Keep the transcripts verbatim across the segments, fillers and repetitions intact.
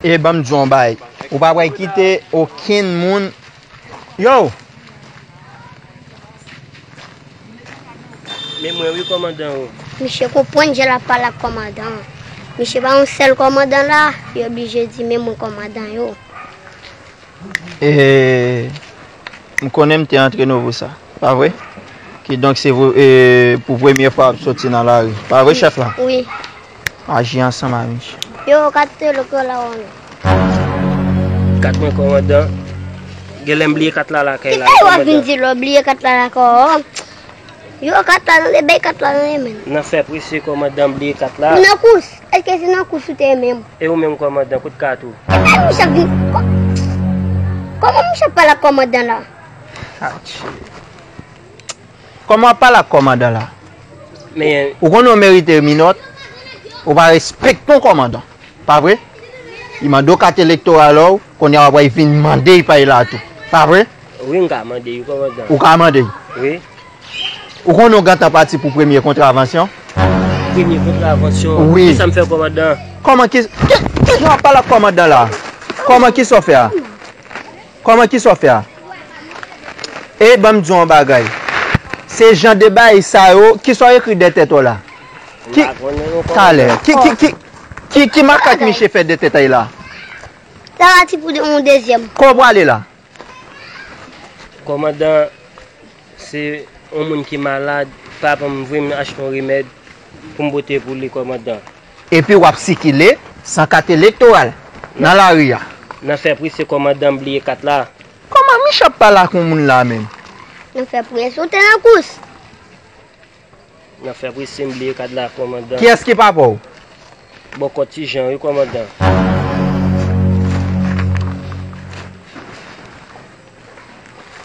E ban m di w yon bagay. Ou pa pral kite okenn moun. Yo! Men mwen wi, kòmandan yo. Misye konprann jan l ap pale ak kòmandan an. Misye pa yon sèl kòmandan la, yo oblije di men mwen kòmandan yo. E, m konnen m te antre nouvo sa, pa vre? Kidonk se vre, e, pou premye fwa w ap soti nan lari, pa vre, chèf la? Wi. Aji ansanm a misye. Yo, kat te lòt la wè. Kat mwen, kòmandan. Genlè m bliye kat la lakay la, kòmandan. Ki sa w ap vin di lè w bliye kat la lakay w? Yo, kat la tande, bay kat la tande, men. Nan fè prese, kòmandan, m bliye kat la. Ou nan kous? Èske se nan kous ou te ye menm? E ou menm, kòmandan, kote kat ou? E misye ap vin, kò-, kòman misye ap pale ak kòmandan la? Atchi. Kòman w ap pale ak kòmandan la? Men ou konnen w merite minòt, ou pa respekte yon kòmandan, pa vre? Li mande w kat elektoral ou, kounye a w ap vin mande l pa l la tou, pa vre? Wi, m ka mande l, kòmandan. Ou ka mande l? Wi. Ou konnen w gentan pati pou premye kontravansyon? Premye kontravansyon? Wi. Kisa m fè, kòmandan? Kòman ki, ki, ki jan w ap pale ak kòmandan la? Kòman, kisa w fè a? Kòman, kisa w fè a? E ban m di w yon bagay. Se jan de bagay sa yo, kisa w ekri dèyè tèt ou la? Ki, talè, ki, ki, ki, ki, ki makak misye fè dèyè tèt li la? Sa pati pou de-, yon dezyèm. Kote w prale la? Kòmandan, se yon moun ki malad, papa m voye m achte yon remèd pou m pote pou li, kòmandan. Epi w ap sikile san kat elektoral nan lari a. Nan fè prese, kòmandan, m bliye kat la. Kòman misye ap pale ak yon moun la menm? Nan fè prese, ou te nan kous. Nan fè prese, m bliye kat la, kòmandan. Kiyès ki papa w? Bòkò Ti Jan wi, kòmandan.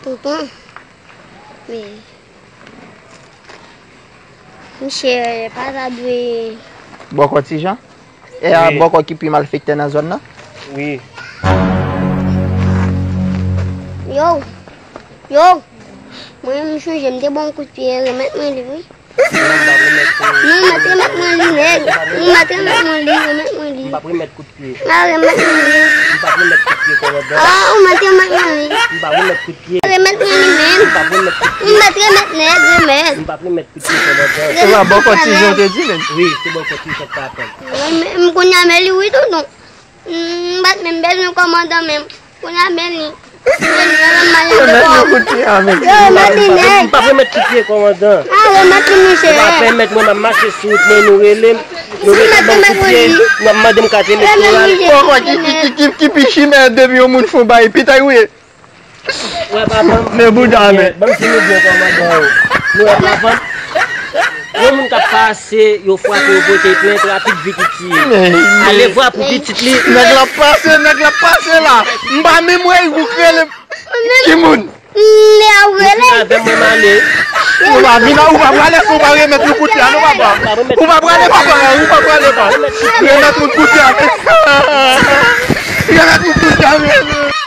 Tonton, men misye pa ta dwe. Bòkò Ti Jan? E a bòkò ki pi malfektè nan zòn nan? Wi. Yo, yo, mwen menm m sonje m te ba w yon kout pye, remèt mwen li wi. Non, m pa t remèt li. Non, m pa t remèt mwen li, nèg. Non, m pa t remèt mwen li, remèt mwen li. M p ap remèt kout pye. M pa remèt mwen li. M p ap remèt kout pye, kòmandan. Ah, ou mèt remèt mwen li. M p ap remèt kout pye. Remèt mwen li menm. M p ap remèt kout pye. M mèt remèt nèg, remèt. M p ap remèt kout pye, kòmandan. E pa bòkò Ti Jan te di menm? Wi, se bòkò Ti Jan k t ap pran. M, m kounye a men li wi, tonton. M pa t menm bezwen kòmandan menm. Kounye a men li. Remèt nou kout pye a, men. Yo, remèt li nèg. M p ap remèt kout pye, kòmandan. Ah, remèt li, misye. Ou pa pèmèt mwen, m ap mache sou wout mwen, nou rele m. Nou rele m ban m kout pye, n ap mande m kat elektoral. Kòkò ki, ki, ki, ki, ki pi chimè depi yon moun fè yon bagay, pitay ou ye. Wè, papa m. Men bouda, men. Ban m di nou byen, kòmandan yo. Nou wè, papa m. Yon moun k ap pase, yo frape, yo pote l plent, rapid vit iti. Alevwa pou pitit li. Nèg la ap pase, nèg la ap pase la. M pa menm wè, ou krele. Ki moun? Li ap rele. Ou pa vin la, ou pa prale, ou pa remèt nou kout pye a, non, papa. Ou pa prale, papa, ou pa prale, papa. Remèt nou kout pye a, men. Remèt nou kout pye a, men.